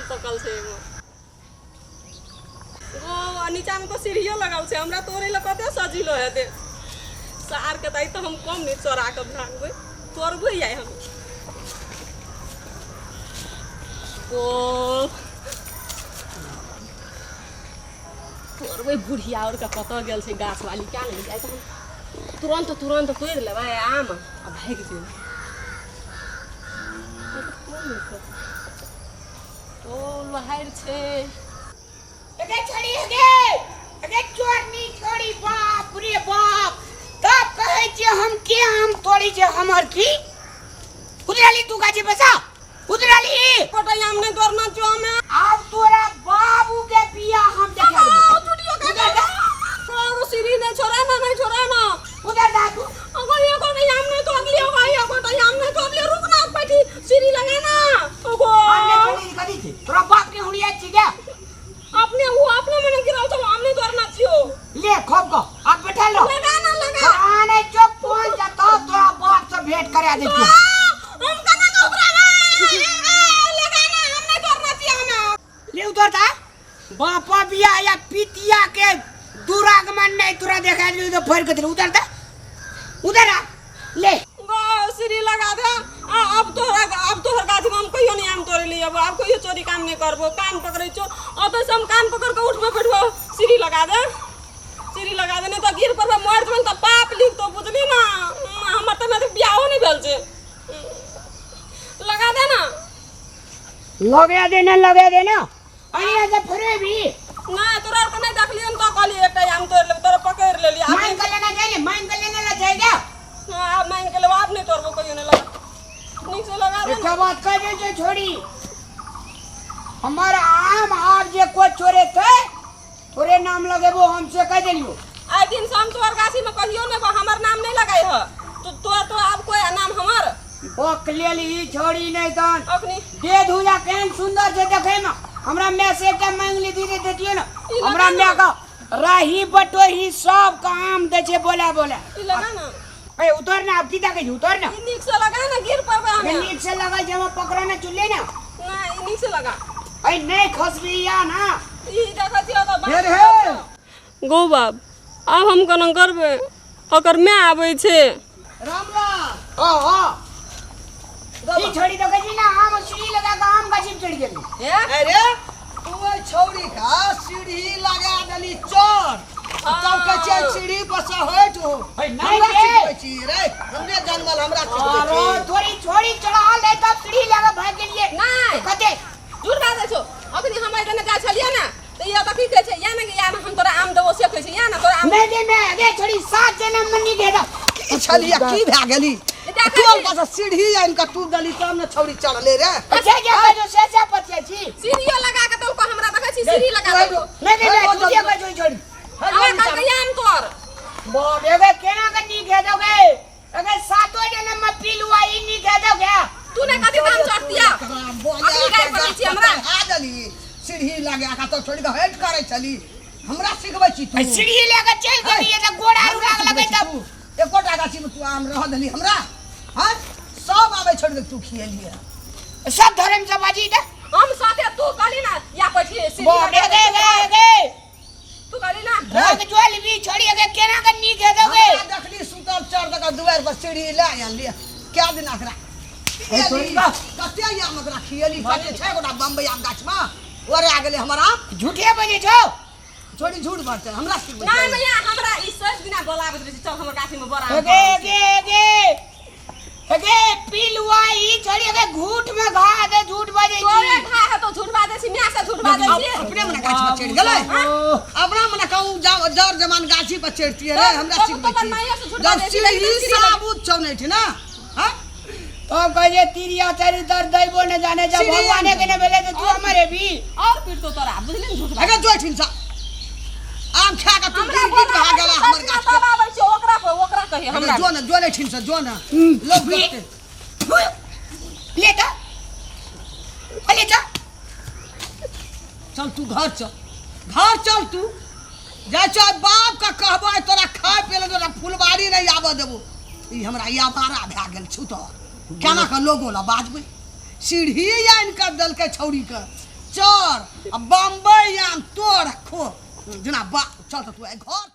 पकल छै एहिमे। गो आ नीचामे तऽ सीढ़ियो लगल छै, हमरा तोड़ै लए कते सजिलो हेतै। सारके तऽ आइ तऽ हम कम नहि चोरा कऽ भागबै, तोड़बै आइ हम। ओ तोड़बै। बुढ़िया आओर के कतऽ गेल छै गाछ वाली, क्या नहि जाइ तऽ हम तुरन्त तुरन्त तोड़ि लेबै आम आ भागि जेबै। ओ लोहारि छै। अगे छोड़ी, अगे अगे चोरनी छोड़ी, बाप रे बाप। तब कहै छियै हम के आम तोड़ी छै हमर की उतरली तू गाछी बसा उतरली। कोटा आम नहि तोड़ना छौ हमे। आब तोरा बाबू के बिया हम देखा देबो। चुटियो के और सीढ़ी नहीं छोड़ा ना, नहीं छोड़ा ना। उधर जा तू। अगो ये को नहीं आम नहीं तोड़ लियो भाई, अगो तो आम नहीं तोड़ लियो। रुक ना बैठी, सीढ़ी लगा ना अगो। आम नहीं तोड़ी कदी छी तोरा बाप के हुड़िया छी क्या? अपने वो अपने मने गिराओ तो आम नहीं तोड़ना छियो। ले खोप को अब बैठा लो। लगा ना लगा। आने चुप पहुंच जाता तोरा बाप से भेंट करा दे तू। हम कना के उतरा लगा ना, हम नहीं तोड़ना छियो हमें। ले उतर ता बापा बिया या पितिया के दुरागमन नहीं तोरा देखा दियो तो फोड़ के दिल। उतर ता उधर आ ले। गो सीढ़ी लगा दे। आ अब तोहरा, अब तोहर गाछ में हम कहियो नहीं आम तोड़े लिए अब, अब कहियो चोरी काम नहीं करबो। कान पकड़े छो ओतऽ से हम कान पकड़ के उठबो बैठबो। सीढ़ी लगा दे, सीढ़ी लगा दे, नहीं तो गिर पड़बो मर जेबो तऽ पाप लिखतो, बुझली ना? हमर तऽ में बियाहो नहीं भेल छै। लगा दे ना। लगा दे ना, लगा दे ना। अरे ऐसे फिरे भी ना तोरा आर के नहीं देखलियन तऽ कहलियै एकटा आम तोड़ि लेबै, तोरा पकड़ि लेलियै। आब मांग के लेना चाहिए, मांग के लेना ला चाहिए। हाँ, आब मांगि के लेबो, आब नहीं तोड़बो कहियो नहीं। लगा नीक से लगा दे। एकटा बात कह दे छै छोड़ी, हमर आम आर जे कोई चोरे थे तोरे नाम लगेबो हम, से कह देलियो। आइ दिन से हम तोहर गाछी में कहियो नहीं, हमर नाम नहीं लगाई ह तो तोर तो आब कोई नाम हमर बक लेल ई छोड़ी नहीं तहन। अखनी दे धुजा केहन सुंदर छै देखै में। हमरा माय से एकटा मांगि ली दीदी देतियो ने। ई लगा हमरा ना। माय के राही बटोही सब के आम दै छै बोला बोला। ई लगा ना। ए उतर ना, अब की ताकै छी, उतर ना। ई नीक से लगा ना, गिर पड़बै हमे। नीक से लगल छै, हम पकड़ो ना चुल्ले ना। ना ई नीक से लगा। ए नहीं खसबी या ना। ई देखै छियै तऽ हे रे हे। गौ बाप, आब हम केना करबै? ओकर माय आबै छै। राम राम। ओ ओ ई छोड़ी तो कही ना आम सीढ़ी लगा के आम गाछी में चढ़ गेली। हे अरे तू ओहि छौड़ी का सीढ़ी लगा देली चढ़ तब कहै छियै सीढ़ी पर से हटि हो। हे, नहीं हमरा रे। सिखबै छी रे, हमरे जनमल हमरा सिखबै अरे छी। तोरी छोड़ी चढ़ा ले तब सीढ़ी लगा भाग गेलिए। नहीं। कते झूठ बाजै छौ। अखनी हम एहि दने जाइ छलियै ने तऽ ई तऽ की कहै छै, या ने या ने हम तोरा आम देबो, से कहै छै या ने तोरा आम। नहीं दे मैं अगे छोड़ी सात जन्म में नहीं देदा। की छलियै, की भए गेली? देखै टोल छी। पर से सीढ़ी आनि कऽ तू देली तब ने छौड़ी चढ़ले रे। अच्छा जे जो से से पतिया छी। सीढ़ियो लगा के देलको हमरा, देखै छी सीढ़ी लगा देलको। नहीं दे मैं हे, तुझे कह जो छोड़ी। हे, हमरा कहलकै आम तोड़। बाप रे अगे केना के नी दे दोगे? अगे सातो जन्म में पी लुआ ई नी दे दोगे? तू ने कथी दाम चढ़तिया? अखनी गारि पड़ै छी हमरा। आ देली सीढ़ी लगा कऽ तब छोड़ी कऽ हटि करै छली। हमरा सिखबै छी तू? सीढ़ी लेके चल गेली त गोड़ा हमरा उड़ा लगे सिखबै छी तब। तू? एकोटा गाछी में तू आम रह देली हमरा? हाँ सब आबै छोड़ दे तू खिएलिए। सब धर्म से बाजी दे। हम साथे तू कहली ना या बैठी सीढ़ी बाप रे लगा गे देलको। गे गे तू कहली ना। भाग ज्वाल भी छोड़ी अगे केना के नी दे दोगे? हमरा देखली सुतल चढ़ दे दुआर पर सीढ़ी ले आनली क्या दिन एकरा छोड़ी बा। कते आम एकरा खिएली? कते छै गोटा बम्बई आम गाछ में ओरे गेलै हमर आम। झूठे बजे छौ। छोड़ी झूठ बाजै हमरा सिखबै ना छै। मैया हमरा ई सोच बिना बोलाबैत रहै छै, चल हमर गाछी में बड़ा आम अगे फड़ल छै। अगे अगे अगे पिलुआ ई छोड़ी अगे घूट में घा दे झूठ बजे तोरे छी। घा है तो झूठ बाजै छी, माय से झूठ बाजै छी। अपने मने गाछ पर चढ़ि गेलै, अपना मने कहूँ जाओ जर जमान गाछी पर चढ़तियै रे। तब- हमरा तब सिखबै तोहर छी माइयो से झूठ जब बाजै छी, लेकिन सीढ़ी सीढ़ी लगा- साबुत छौ नहीं ना। हाँ तो कहे तिरिया चारी दर दैबो न जाने जब सीढ़ी भगवाने के न भेले तो तू हमारे भी और पीटतो तोरा, बुझली ने झूठ बाजै। अगर जो ठिन सा आम खा के तू हमरा गिर गिर भा गेला हमर गाछ के। तब आबै छै ओकरा पर, ओकरा कही अगर हमरा। जो न जो नहीं ठिन से जो न लोग देखते। ले तो ले तो चल तू घर चल, घर चल तू जाइ छौ बाप का कहबो तोरा खाय पिए लए तोरा फुलबाड़ी नहीं आबऽ देबो। ई हमरा याबारा भए गेल छु तो केना के लोगो ला बाजबै? सीढ़ी आनि कऽ देलकै छौड़ी के चढ़ आ बम्बई आम तोड़ खो। जेना बा चल तऽ तू आइ घर चल।